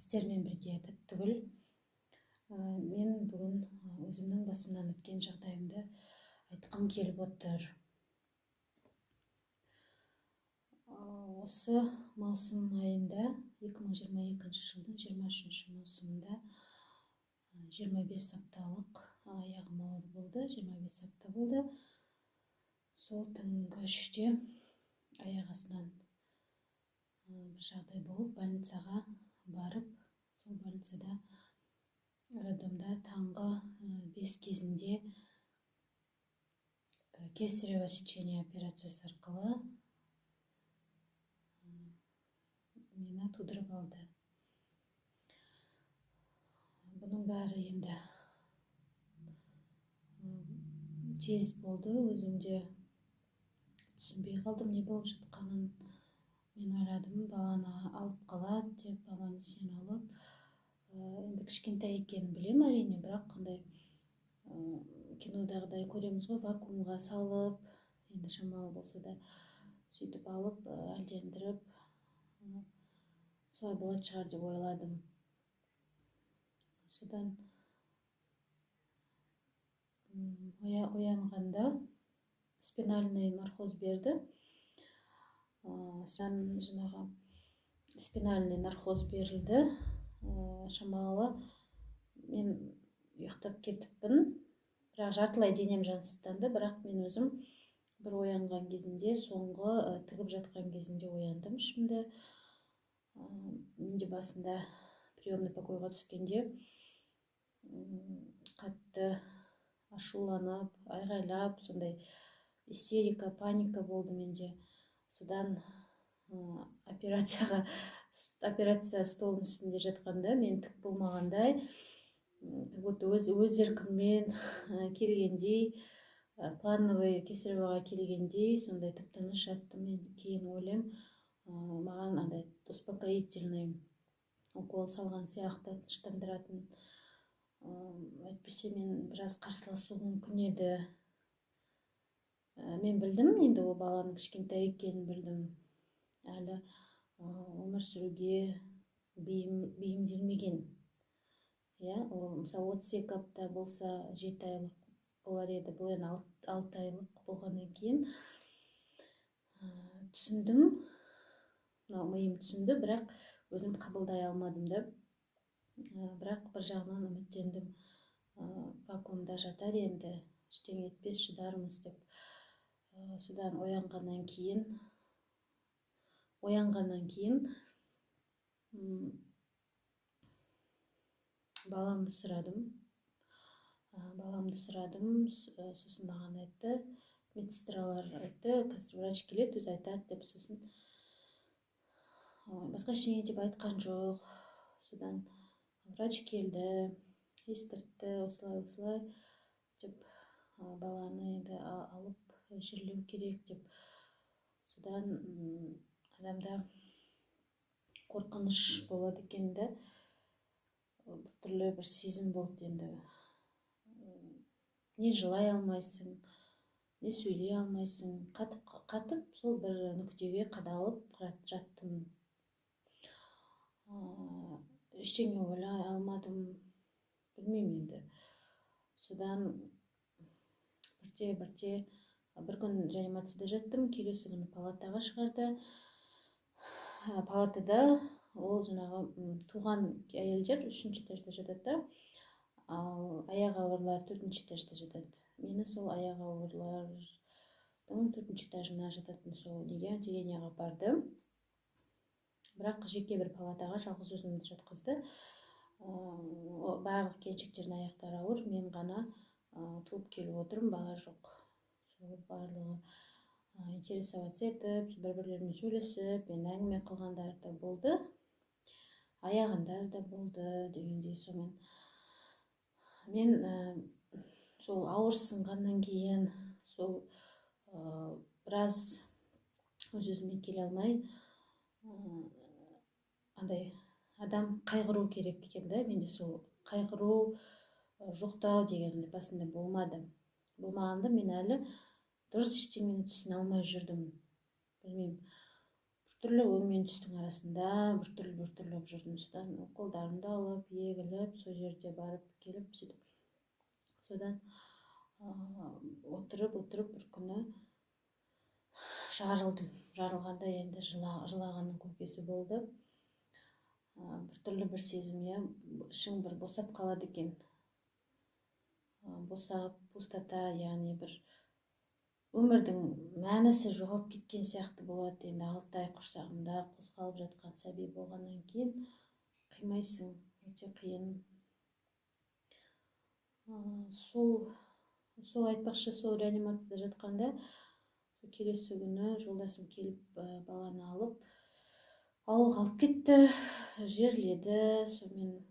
Сіздермен бірге Тәттігүл. Мен бүгін өзімнің басымнан өткен жағдайымды айтқым келіп отыр. Осы маусым айында, 2022 жылдың 23 маусымында 25 апталық аяғым ауыр болды, 25 апта болды. Сол түнгі 3-те аяқ астынан бір жағдай болып, больницаға барып, сол больницада, роддомда таңғы 5 кезінде кесарево сечение операциясы арқылы мені тудырып алды. Бұның бәрі енді тез болды, өзім де түсінбей қалдым не болып жатқанын. Мен ойладым, баланы алып қалады деп, аман есен алып. Енді кішкентай екенін білемін әрине, бірақ қандай кинодағыдай көреміз ғой, вакуумға салып, енді шамалы болса да сөйтіп алып, әлдендіріп, солай болатын шығар деп ойладым. Содан оянғанда спинальный наркоз берді. Жаңағы спинальный наркоз берілді. Шамалы мен ұйықтап кетіппін, бірақ жартылай денем жансызданды. Бірақ мен өзім бір оянған кезінде, соңғы тігіп жатқан кезінде ояндым ішімді. Менде басында приемный покойға түскенде қатты ашуланып, айғайлап, сондай истерика, паника болды менде. Содан операция столының үстінде жатқанда мен түк болмағандай, как будто өз еркіммен келгендей, плановый кесаревоға келгендей, сондай тып-тыныш жаттым. Мен кейін ойлаймын, маған андай успокоительный укол салған сияқты, тыныштандыратын. Әйтпесе мен біраз қарсыласуым мүмкін еді. Мен білдім, енді ол баланың кішкентай екенін білдім, әлі өмір сүруге бейімделмеген. Иә, ол мысалы 32 апта болса, 7 айлық болар еді, бұл енді 6 айлық болғаннан кейін түсіндім, мынау миым түсінді, бірақ өзім қабылдай алмадым да. Бірақ бір жағынан үміттендім, вакуумда жатар енді, ештеңе етпес, шыдармыз деп. Содан оянғаннан кейін баламды сұрадым. Баламды сұрадым, сосын маған айтты, медсестралар айтты, қазір врач келеді, өзі айтады деп. Сосын басқа ештеңе деп айтқан жоқ. Содан врач келді, естіртті, осылай осылай деп, баланы енді алып жерлеу керек деп. Содан адамда қорқыныш болады екен да, біртүрлі бір сезім болды енді. Не жылай алмайсың, не сөйлей алмайсың, қатып сол бір нүктеге қадалып жаттым. Ештеңе ойлай алмадым, білмеймін енді. Содан бірте бір күн реанимацияда жаттым, келесі күні палатаға шығарды. Палатада ол жаңағы туған әйелдер 3-ші этажда жатады да, ал аяғы ауырлар 4-ші этажда жатады. Мені сол аяғы ауырлардың 4-ші этажына жататын сол неге, отделениеға апарды. Бірақ жеке бір палатаға жалғыз өзімді жатқызды. Барлық келіншектердің аяқтары ауыр, мен ғана туып келіп отырмын, бала жоқ. Сол барлығы интересоваться етіп, бір-бірлерімен сөйлесіп, мен әңгіме қылғандар да болды, аяғандар да болды дегендей. Сонымен мен сол ауырсынғаннан кейін, сол біраз өз-өзіме келе алмай, андай адам қайғыру керек екен да, менде сол қайғыру, жоқтау деген басында болмады. Болмағанда мен әлі дұрыс ештеңені түсіне алмай жүрдім, білмеймін. Біртүрлі өң мен түстің арасында біртүрлі, біртүрлі болып жүрдім. Содан уколдарымды алып, егіліп, сол жерде барып келіп, сөйтіп, содан отырып отырып бір күні жарылдым. Жарылғанда енді жылағанның көкесі болды. Біртүрлі бір сезім, иә, ішің бір босап қалады екен. Босап, пустота, яғни бір өмірдің мәнісі жоғалып кеткен сияқты болады. Енді 6 ай құрсағымда қозғалып жатқан сәби болғаннан кейін қимайсың, өте қиын. Сол айтпақшы, сол реанимацияда жатқанда келесі күні жолдасым келіп, баланы алып, ауылға алып кетті, жерледі. Сонымен.